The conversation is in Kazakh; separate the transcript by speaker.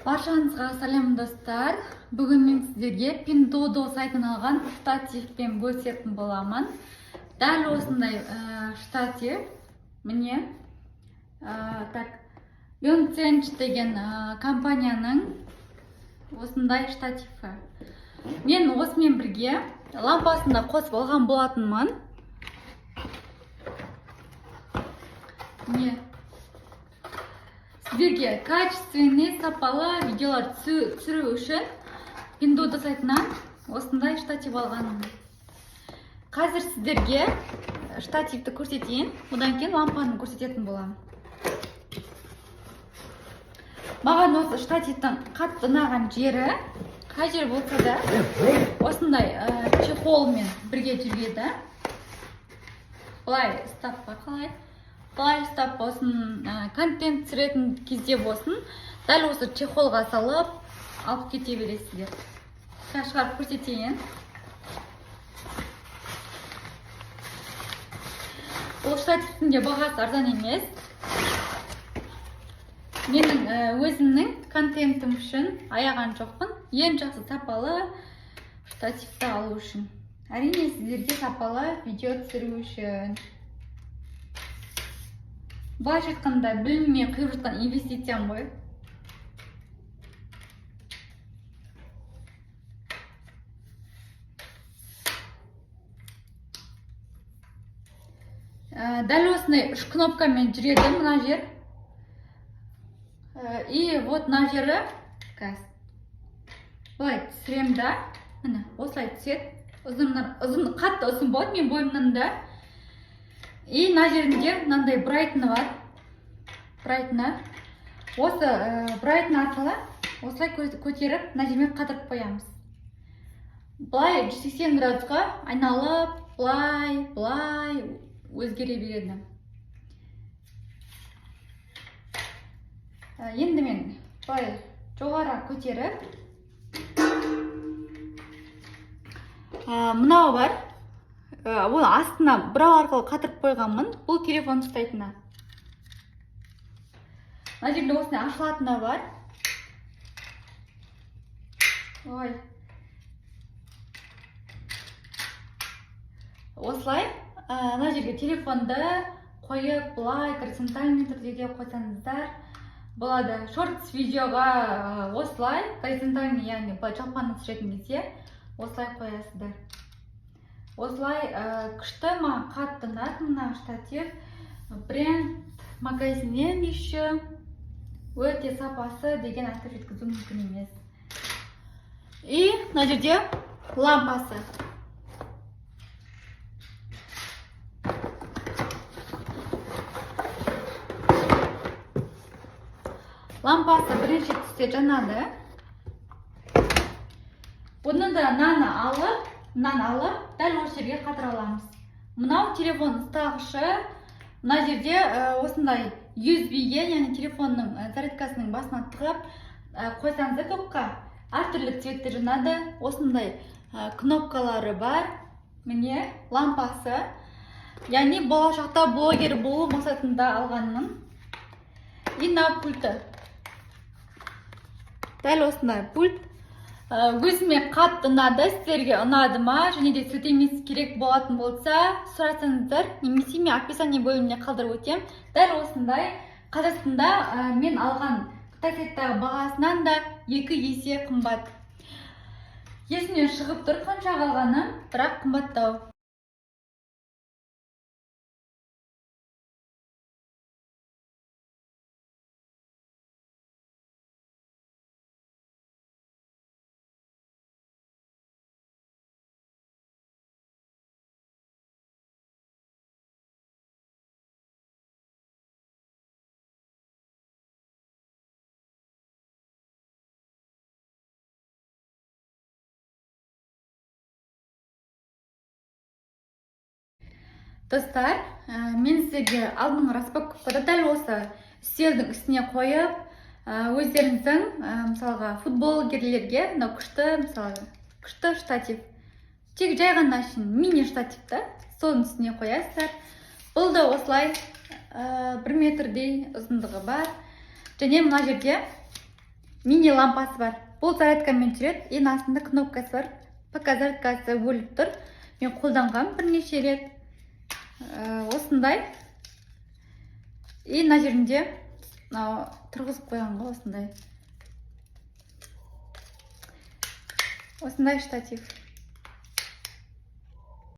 Speaker 1: Баршаңызға сәлем, достар! Бүгін мен сіздерге Pinduoduo сайтынан алған штативпен бөлісетін боламын. Дәл осындай штатив. Міне. Так, Yunzeng деген компанияның осындай штативі. Мен осымен бірге лампасын да қосып алған болатынмын. Міне, сіздерге качественный, сапалы видеолар түсіру үшін Pinduoduo сайтынан осындай штатив алғанмын. Қазір сіздерге штативті көрсетейін, одан кейін лампаны көрсететін боламын. Маған осы штативтің қатты ұнаған жері, қай жер болса да осындай чехолмен бірге жүреді. Былай ұстап па, қалай? Былай ұстап болсын, контент түсіретін кезде болсын, дәл осы чехолға салып алып кете бересіздер. Қазір шығарып көрсетейін. Бұл штативтің де бағасы арзан емес. Менің өзімнің контентім үшін аяған жоқпын. Ең жақсы сапалы штативті алу үшін. Әрине, сіздерге сапалы видео түсіру үшін. Былайша айтқанда, біліміме құйып жатқан инвестициям ғой. Дәл осындай үш кнопкамен жүреді мына жер. И вот мына жері қазір былай түсіремін да, міне, осылай түседі. Ұзыннан ұзын, қатты ұзын болады менің бойымнан да. И мына жерінде мынандай бұрайтыны бар. Бұрайтыны. Осы бұрайтын арқылы осылай көтеріп, мына жермен қатырып қоямыз. Былай 180 градусқа айналып, былай, былай өзгере береді. Енді мен былай жоғары көтеріп, мынау бар. Оны астына бұрау арқылы қатырып қойғанмын. Бұл телефон ұстайтыны. Мына жерде осындай ашылатыны бар. Ой. Осылай, мына жерге телефонды қойып, былай горизонтальный түрде де қойсаңыздар болады. Шортс видеоға осылай горизонтальный, яғни былай жалпаны түсіретін кезде осылай қоясыздар. Осылай күшті, маған қатты ұнады мына штатив. Бренд магазиннен еще өте сапасы деген айтып жеткізу мүмкін емес. И мына жерде лампасы. Лампасы бірінші түсте жанады. Бұны да мынаны алып, дәл осы жерге қатыра аламыз. Мынау телефон ұстағышы. Мына жерде осындай USB-ге, яғни телефонның зарядкасының басына тығып қойсаңыздар, токқа әртүрлі цветтер жанады. Осындай кнопкалары бар. Міне, лампасы. Яғни болашақта блогер болу мақсатында алғанмын. И мына пульті. Дәл осындай пульт. Өзіме қатты ұнады, сіздерге ұнады ма? Және де сілтемесі керек болатын болса, сұрасаңыздар, немесе мен описание бөліміне қалдырып өтемін. Дәл осындай Қазақстанда мен алған қытай сайттағы бағасынан да 2 есе қымбат. Есімнен шығып тұр қаншаға алғаным, бірақ қымбаттау. Достар, мен сіздерге алдыңғы распаковкада дәл осы үстелдің үстіне қойып, өздеріңіздің, мысалға, футболгерлерге мынау күшті, мысалы, күшті штатив. Тек жай ғана үшін мини штатив та, соның үстіне қоясыздар. Бұл да осылай 1 метрдей ұзындығы бар. Және мына жерде Мини лампасы бар. Бұл зарядкамен жүреді. Ең астында кнопкасы бар. Пока зарядкасы өліп тұр. Мен қолданғанмын бірнеше рет. Осындай. И мына жерінде мынау тұрғызып қойған ғой осындай. Осындай штатив.